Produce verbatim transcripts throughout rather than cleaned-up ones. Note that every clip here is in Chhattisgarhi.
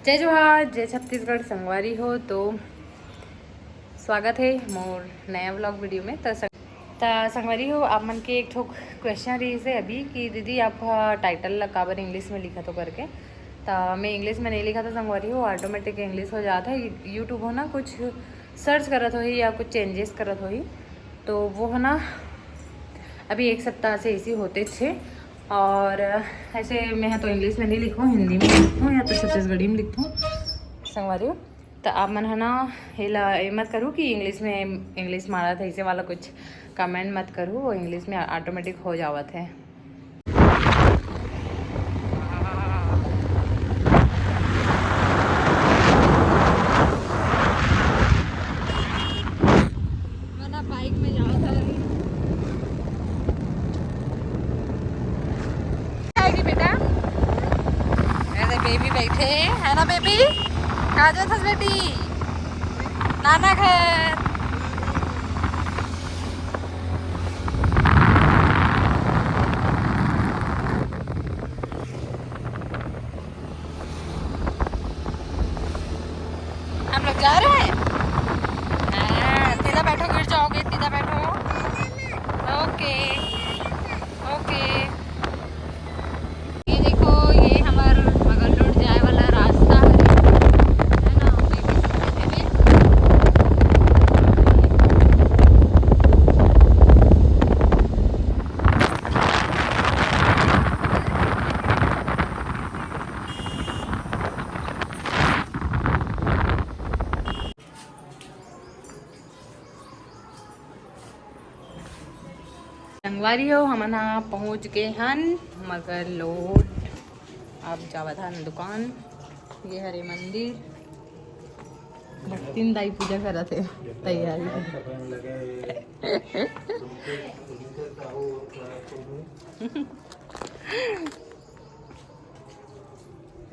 जय जोहार, जय छत्तीसगढ़ संगवारी हो। तो स्वागत है मोर नया व्लॉग वीडियो में। तो संग, तो संगवारी हो, आप मन के एक ठो क्वेश्चन रहिस हे अभी कि दीदी आप टाइटल ला काबर इंग्लिश में लिखत हो करके। तो मैं इंग्लिश में नहीं लिखा था संगवारी हो, ऑटोमेटिक इंग्लिश हो जाता है। यूट्यूब हो ना कुछ सर्च करत होही या कुछ चेंजेस करत होही, तो वो है ना अभी एक सप्ताह से इसी होते थे। और ऐसे मैं तो इंग्लिश में नहीं लिखूँ, हिंदी में लिखूँ या तो छत्तीसगढ़ी में लिखूँ संगवारी हो। तो आप मन है ना एला ये मत करू कि इंग्लिश में इंग्लिश मारा था इसे वाला कुछ कमेंट मत करू, वो इंग्लिश में ऑटोमेटिक हो जावत है। मना बाइक में जाओ था। आएगी बेटा। अरे बेबी बैठे है ना बेबी? कहाँ जात हस बेटी? नाना घर। हम लोग जा रहे हैं। हाँ, सीधा बैठो, गिर जाओगे, सीधा बैठो। ओके, ओके। ये देखो, ये हमार बगल रोड जाए वाला रास्ता है, है ना? संगवारी हो, हमन ह पहुँच गे हन मगरलोड। अब जावत हन दुकान। ये हरे मंदिर, भक्तिन दाई पूजा करत हे, तैयारी।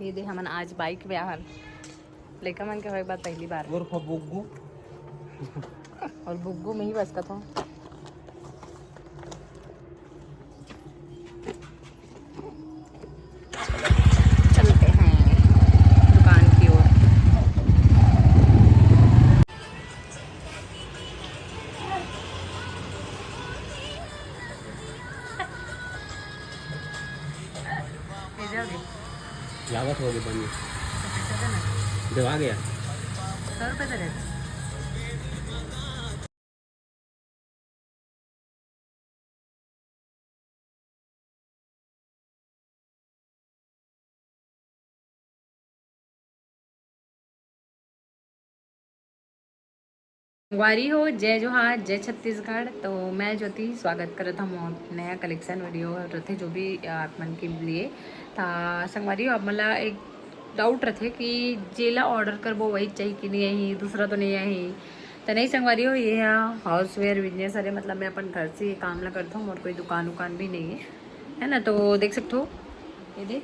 ये दे, हमन आज बाइक में आहन। लइका मन के होए के बाद पहली बार। और फबुग्गू। और बुग्गू में ही बस कथों। चलते हैं दुकान की ओर। ये जाओगे? लागत होगे बनी। जब आ गया। सौ रुपये दे रहे थे। संगवारी हो, जय जोहार, जय छत्तीसगढ़। तो मैं ज्योति स्वागत करत हूँ नया कलेक्शन वीडियो रथे जो भी आप मन के लिए। ता संगवारी हो, आप मन ला एक डाउट रथे कि जेला ऑर्डर करबो वही चाहिए कि नहीं आही, दूसरा तो नहीं आही। तो नहीं संगवारी हो, ये हा हाउसवेयर बिजनेस हरे, मतलब मैं अपन घर से ये काम ला करता हूँ, मोर कोई दुकान उकान भी नहीं है, है ना। तो देख सकते हो, ये दे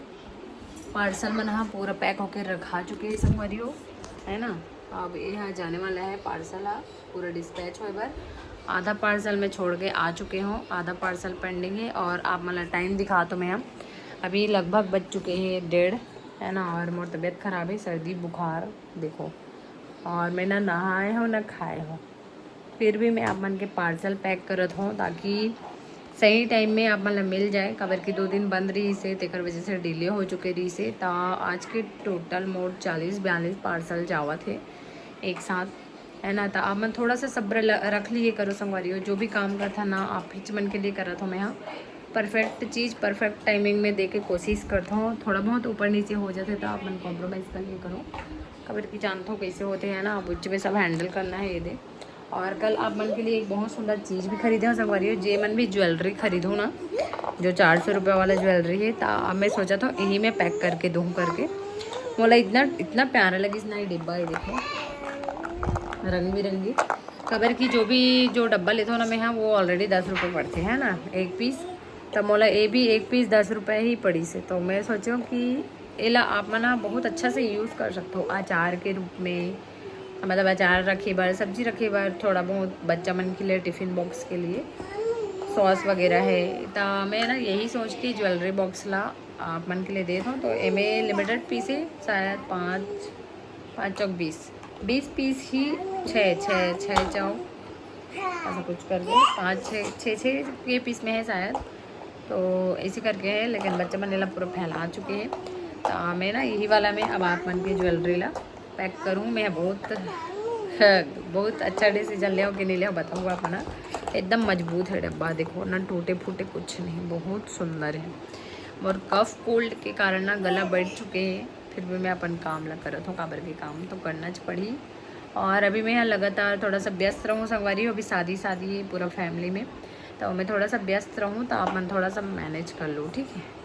पार्सल मन हा पूरा पैक होके रखा चुके हैं संगवारी हो, है ना। अब ये हा जाने वाला है पार्सल हा पूरा डिस्पैच होए बर। आधा पार्सल मैं छोड़ के आ चुके हूँ, आधा पार्सल पेंडिंग है। और आप मतलब टाइम दिखा तो मैं हम अभी लगभग बज चुके हैं डेढ़, है ना। और मोर तबीयत खराब है, सर्दी बुखार देखो, और मैं ना नहाए हो ना खाए हो, फिर भी मैं आप मन के पार्सल पैक करत हों ताकि सही टाइम में आप मन ला मिल जाए, काबर कि दो दिन बंद रहिस हे, तेकर वजह से डिले हो चुके रहिस हे। त आज के टोटल मोर चालीस बयालीस पार्सल जावत हे एक साथ, है ना। त आप मन थोड़ा सा सब्र ल-, रख लिए करो संगवारी हो, जो भी काम करथा ना आप हिच मन के लिए करत हो, मैं हाँ परफेक्ट चीज़ परफेक्ट टाइमिंग में दे के कोशिश करत हों। थोड़ा बहुत ऊपर नीचे हो जाथे त आप मन कॉम्प्रोमाइज़ कर लिए करो, काबर कि जानत हो कैसे होते हैं ना, अब उच्च में सब हैंडल करना है ये दे। और कल आप मन के लिए एक बहुत सुंदर चीज़ भी खरीदे हो संगवारी हो, जे मन भी ज्वेलरी खरीदो ना, जो चार सौ रुपये वाला ज्वेलरी है, त अब मैं सोचत हों यही मैं पैक करके दूँ करके। मोला इतना इतना प्यारा लगिस ना ये डिब्बा, ये देखो रंग बिरंगी, काबर कि जो भी जो डब्बा लेते हो ना मैं हाँ, वो ऑलरेडी दस रुपये पड़ते हैं ना एक पीस, त मोला ये भी एक पीस दस रुपये ही पड़िस हे। तो मैं सोचों कि एला आप मन ह बहुत अच्छा से यूज़ कर सकथो अचार के रूप में, मतलब अचार रखे बर, सब्जी रखे बर, थोड़ा बहुत बच्चा मन के लिए टिफिन बॉक्स के लिए सॉस वगैरह है। त मैं ना यही सोच के ज्वेलरी बॉक्स ला आप मन के लिए देत हूँ। तो एमे लिमिटेड पीस है, शायद पाँच, पाँच चौक बीस, बीस पीस ही, छः छः छः चौक ऐसा कुछ करके पाँच छः छः छः ये पीस में है शायद। तो ऐसे करके है, लेकिन बच्चे मन एला पूरा फैला चुके हैं। तो मैं ना यही वाला में अब आप मन के ज्वेलरी ला पैक करूँ। मैं बहुत बहुत अच्छा डिसीजन ले कि नहीं ले, बताऊँगा अपना। एकदम मजबूत है डब्बा, देखो ना, टूटे फूटे कुछ नहीं, बहुत सुंदर है। और कफ कोल्ड के कारण ना गला बैठ चुके हैं, फिर भी मैं अपन काम ला करत हूँ, काबर के काम तो करना च पड़ी। और अभी मैं यहाँ लगातार थोड़ा सा व्यस्त रहूँ संगवारी हो, अभी शादी शादी है पूरा फैमिली में, तो मैं थोड़ा सा व्यस्त रहूँ, तो आप मन थोड़ा सा मैनेज कर लो, ठीक है।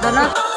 दोनों